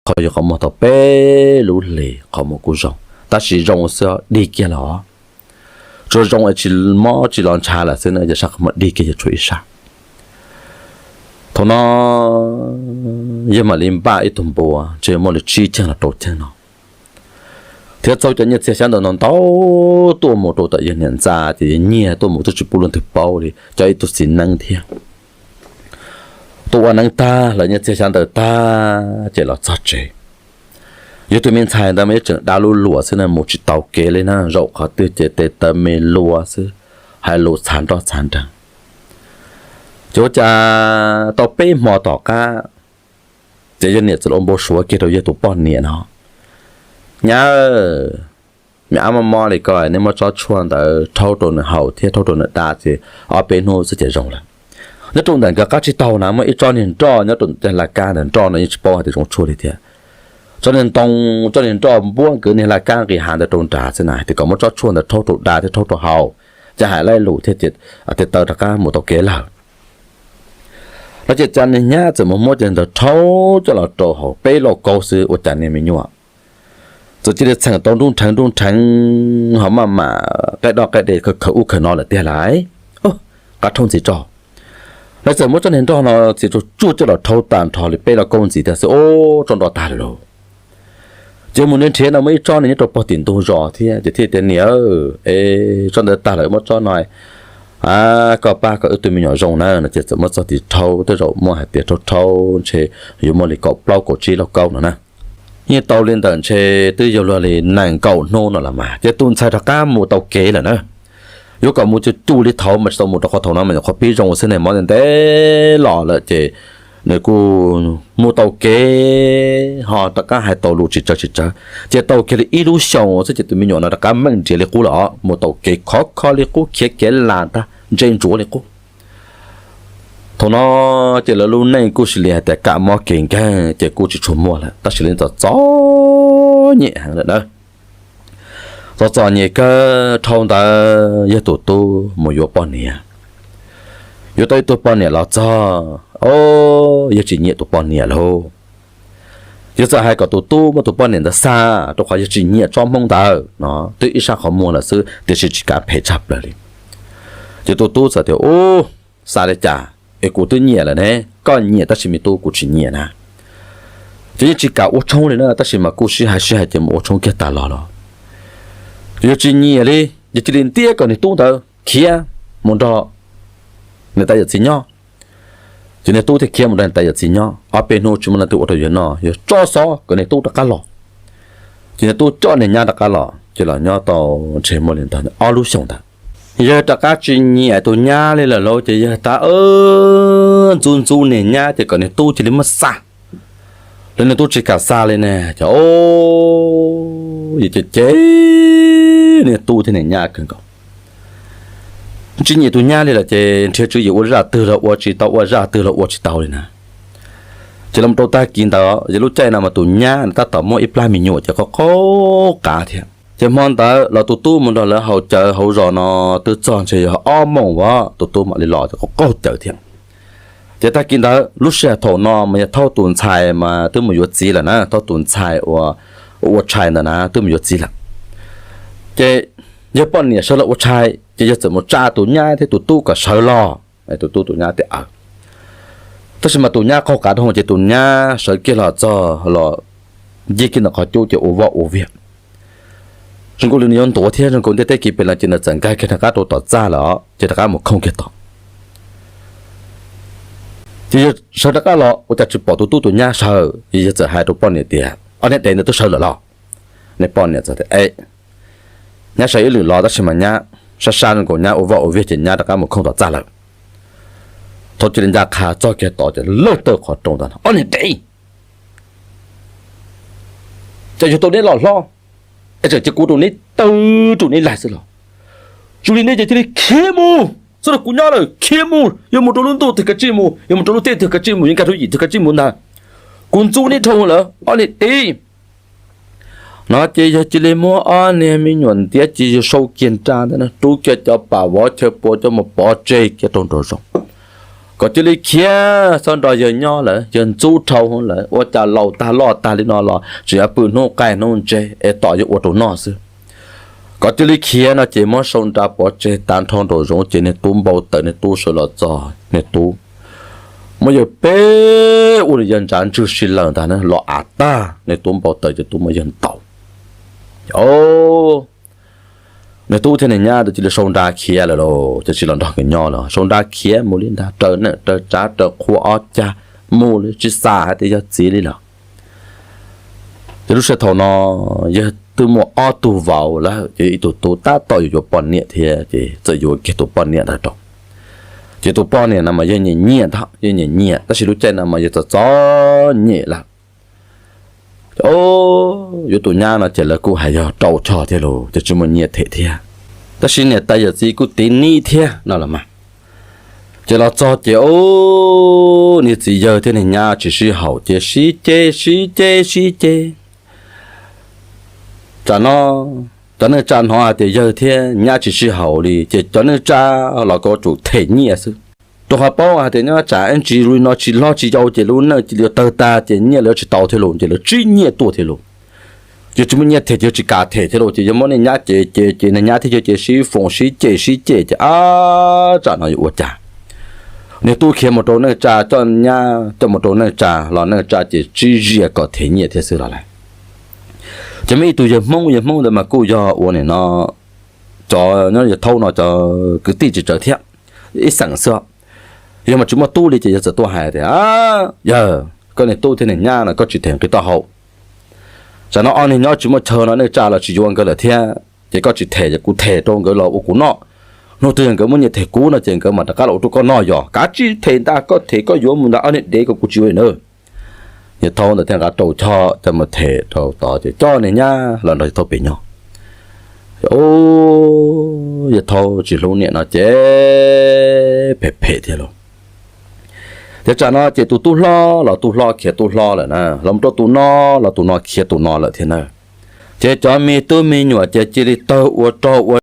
qhov yog qhov muag tau peb lub hlis, qhov muag kuj zoo, tab sis zoo xwb dig kiag los tsuas zoo es tsis mob tsis los ntshav lawm xwb na, yog sab qhov muag dig kiag yog tshuav ib sab. Thaum no yawg mam li npaj ib tug npua ntshe muaj li tsib cheej los rau cheej no, thiab txhua cov nyiaj txiag xyab ntawv no ntau tuaj mus rau tom yawg niam ntxa, ces yawg nyiag tuaj mus twb tsis pub leej twg paub li, cov ib tug txiv neeb thiab. Tuaj ua neeb tag lawv nyiaj txiag xyab ntawv tag ces los txog tsev. Yog tus me ntxhais ntawd mas yeej tseem dab lub luam xwb na, mus tsis tau kev li na, zaum qhov twg ces tes taw me lua xwb, hais lus txhav nroj txhav nreeg. Ces ua cas tau peb hmo tom qab, ces yawg niam txawm los ua npau suav kiag rau yawg tus poj niam no, nyab, me ab mob mob li ko, nej muab tsob tshuaj ntawd rhaub rau nws haus thiab rhaub rau nws da ces ob peb hnub xwb ces zoo lawm. Nyob rau ntawm nkawd qab tsib taug na muaj ib tsob niag nroj nyob rau ntawm tej laj kab ntawd, nroj no yeej tsis paub hais tias zoo tshuaj li thiab. Tsob niag ntoo, tsob niag nroj npuab nkawd niag laj kab nqis hav ntawd rau nrad xwb na, hais tias kom muab tsob tshuaj ntawd rhaub rau da thiab rhaub rau haus, ces hais lus thiab ces tes taw rov qab mus tau kev lawm. No ces cas niag nyab txawm mus muab cov ntawd rhaub coj los rau haus peb lauj kaub xwb ua cas niag me nyuam txawm cia li txheem tau nruj nrheev nruj nrheev ho maj mam qaij doj qaij de khaws ub khaws no lawm tiag lauj. Qab rhaub ntxiv tso, lawv txawm muab tsob niag nroj no txiav tsuj tsuj coj los rhaub tag nrho li peb lauj kaub ntxiv tiag xwb, ub, tsob nroj tag lawm lauj. Ces mus nrhiav no muaj ib tsob nyob rau pog tim ntug zos thiab, ces thiaj tias niam, es tsob ntawd tag lawm muab tsob no, koj pab kom wb tus me nyuam zoo na no ces txawm muab txog tim rhaub, tej zaum muaj hais tias rhaub rhaub ntshe yuav muaj li kaum plaub kaum tsib lauj kaub no na. Yeej tau li ntawm ntshe twb yog luag li nees nkaum hnub no los mas ces tus ntxhais rov qab mus tau kev lawm na. Yuav kom mus cuag cuag li thaum mas tsis tau mus rau qhov thaum no mas nyuam qhuav pib zoo xwb ne, mob ntev ntev los lawm ces nws kuj mus tau kev ho rov qab hais tau lus tsis tsawg tsis tsawg. Ces tau kiag li ib lub xyoos xwb ces tus me nyuam no rov qab meej nrias li qub lawm os, mus tau kev khov kho li qub, khiav kev lam tag, ntse ntsuav li qub. Thaum no ces lawv lub neej kuj sis li hais tias kam mob kev nkeeg ces kuj tsis tshua muaj lawm, tab sis lawv txom txom nyem heev lawm na. Txom txom nyem kawg, dhau ntawd yawg tus tub mus yuav poj niam. Yuav tau ib tug poj niam los txog, o, yawg tsis nyiam tus poj niam lauj. Yawg txawm hais kom tus tub muab tus poj niam ntawd xa, rau qhov yawg tsis nyiam tsob hmoob ntawd no, twb ib sab qhov muag lawm xwb tiam sis tsis kav phem tshaj plaws li. Ces tus tub txawm tias, Ub, xa li cas es kuv twb nyiam lawm ne, koj nyiam tab sis me tub kuv tsis nyiam na. Ces yeej tsis kam ua tshoob li na, tab sis mas kuj sib hais sib hais ces mus ua tshoob kiag tas los los. Ces yawg tsis nyiam li, yawg cia li ntiab kom niag tub ntawd khiav mus nrog niam tais yawm txiv nyob. Ces niag tub thiaj khiav mus nrog niam tais yawm txiv nyob, ob peb hnub tsis muaj leej twg ua rau yawg noj, yawg tso xov kom niag tub rov qab los. Ces niag tub coj niag nyab rov qab los, ces los nyob tau ntshe muaj li ntawd ob lub xyoos ntawd. Yawg rov qab tsis nyiam tus nyab li lawm lauj, ces yawg tab ntxub ntxub niag nyab ces kom niag tub cia li muab xa. Lawv niag tub tsis kam xa li ne, ces o, yawg ces cem niag tub thiab niag nyab kawg nkaus. Tsis nyiam tus nyab li lawm ces nrhiav tswv yim ua zaj twg los ua tsis tau, ua zaj twg los ua tsis tau li na. Ces los rau tag kis ntawd, yog lub caij no mas tus nyab tab tom muaj ib plab me nyuam ces qaug qaug qav thiab. Ces hmo ntawd los tus tub mus nrog lawv haus cawv hauv zos no twb txog ntshe yog ob moos as, tus tub mam li los ces qaug qaug cawv thiab. Ces tag kis ntawd lub sij hawm thaum no mas yog Thaub tus ntxhais mas twb mus yuav txiv lawm na, Thaub tus ntxhais uas ua tshais ntawd na twb mus yuav txiv lawm. Ces yawg poj niam sawv los ua tshais ces yawg txawm mus tsa tus nyab thiab tus tub kom sawv los. Tus tub tus nyab tias aw. Tab sis mas tus nyab qaug qav dhau ces tus nyab sawv kiag los txog los ncig kiag ntawm qhov cub ces ua voj ua viag. Zoo nkaus li nws yuav ntuav thiab zoo nkaus ntiaj teb kis pes los ces nws txawm nkag kiag rov qab rau tom txaj lawm ces rov qab mus khooj kiag tod. Ces yawg sawv rov qab los ua cas tsis pom tus tub tus nyab sawv, ces yawg txawm hais rau poj niam tias, Ob niag dev ntawd twb sawv lawm los? Niag poj niam txawm tias, Nyab sawv ib lwm los tab sis mas nyab sab sab zoo nkaus nyab ua voj ua viag ces nyab rov qab mus khooj tom txaj lawm. Thaum cia li ncaj qha txog kiag tod ces lawj tawg qhov rooj ntag, Ob niag dev, cas yuav tau neb los hlob es tseem cia kuv rau neb tawg rau neb laig xwb los? Zoo li neb ces cia li khiav mus, txhob nrog kuv nyob lawm, khiav mus, yuav mus rau lub ntuj twg kav tsij mus, yuav mus rau lub teb twg kav tsij mus, yuav nkag rau yim twg kav tsij mus ntag. Kuv ntxub neb dhau lawm ob niag dev. No ces yawg cia li muab ob niag me nyuam ntiav ces yawg sau kiag nra ntawd rub kiag cov pam vov chaw pua coj mus pov tseg kiag rau nraum zoov. Koj cia li khiav, txhob nrog yawg nyob lawm, yawg ntxub dhau lawm, ua cas laus tag loj tag li no los tseem yuav pw hnub qaij hnub ntse es tos yawg ua rau noj xwb. Koj cia li khiav no ces muab sau nra pov tseg tag nrho nraum zoov ces niag tub npau taws, niag tub sawv los txog, niag tub muab yawg peb ua li yawg ntsav ntswg si lawm ntag na, los av tag, niag tub npau taws ces tub muab yawg ntaus. Niag tub thiab niag nyab ntawd cia li sau nra khiav lawm lauj, ces tsis los nrog nkawd nyob lawm, sau nra khiav mus li ntag, raws neej raws tsav raws qhua ob cag mus li, tsis xam hais tias yog txiv li lawm. Ces lub sij hawm thaum no yawg twb muaj ob tug vauv lawm, ces ib tug tub tab tom yuav yuav poj niam thiab, ces txawm yuav kiag tus poj niam ntawd rau. Ces tus poj niam no mas yawg nyiam nyiam ntag, yawg nyiam nyiam, tab sis lub caij no mas yawg txom txom nyem lawm. Yuav tus nyab no ces lawv kuj hais yog rau choj thiab lauj, ces tsis muaj nyiaj them thiab. Tab sis niam tais yawm txiv kuj tiv nib thiab no los mas. Ces los txog ces ub, niag txiv yawg thiab niag nyab tsis sib haum ces sib cem sib cem sib cem. Tsam no cov neej tsa hnov hais tias yawg thiab nyab tsis sib haum li ces cov neej tsa los kuj tsum them nyiaj xwb. Rau qhov paub hais tias nyob tsam ib ntsis li no tsis hlob tsis yau ces lub neej cia li yuav tawg tag ces nyiaj lawv tsis tau thiab lauj, ces lawv tsib nyiaj tuaj thiab lauj. Ces tsis muaj nyiaj them ces tsis kam them thiab lauj, ces yawg muab niag nyab cem cem ces niag nyab thiab yawg ces sib foom sib cem sib cem ces ab tsam no yuav ua cas. Niag tub khiav mus rau neej tsa, coj nyab coj mus rau neej tsa los neej tsa ces tsib ziam kom them nyiaj thiab xwb los lawm. Ces muaj ib tug yawg Hmoob, yawg Hmoob ntawd mas kuj yog ua nim no cov nyob yawg Thaub no cov kwv tij tsis tsawg thiab, ib xeem xwb. Yawg mas tsis muaj tub li ces yawg txawm tuaj hais tias, yawg, koj niag tub thiab niag nyab no koj tsis them nqi taub hau. Tsam no ob niag nyob tsis muaj chaw no neej tsa los tsis yuav nkawd lawm thiab, ces koj tsis them ces kuv them rau nkawd los ua kuv noj. Hnub twg yog nkawd muaj nyiaj them kuv no ces nkawd mam rov qab los ua rau koj noj, yog kav tsij them ntag, koj them koj yuav mus ntag, ob niag dev ko kuv tsis yuav li na. Yawg Thaub ntawd thiaj nqa rau choj coj mus them rau tod ces coj niag nyab los nrog yawg Thaub pem nyob. Yawg Thaub tsis hlub niam no ces phem phem thiab lauj. Ces tsam no ces tus tub hlob los tub hlob khiav tub hlob lawm na, los mus rau tus no los tus no khiav tus no lawm thiab na. Ces cov me tub me nyuam ces cia li tawg ua rog ua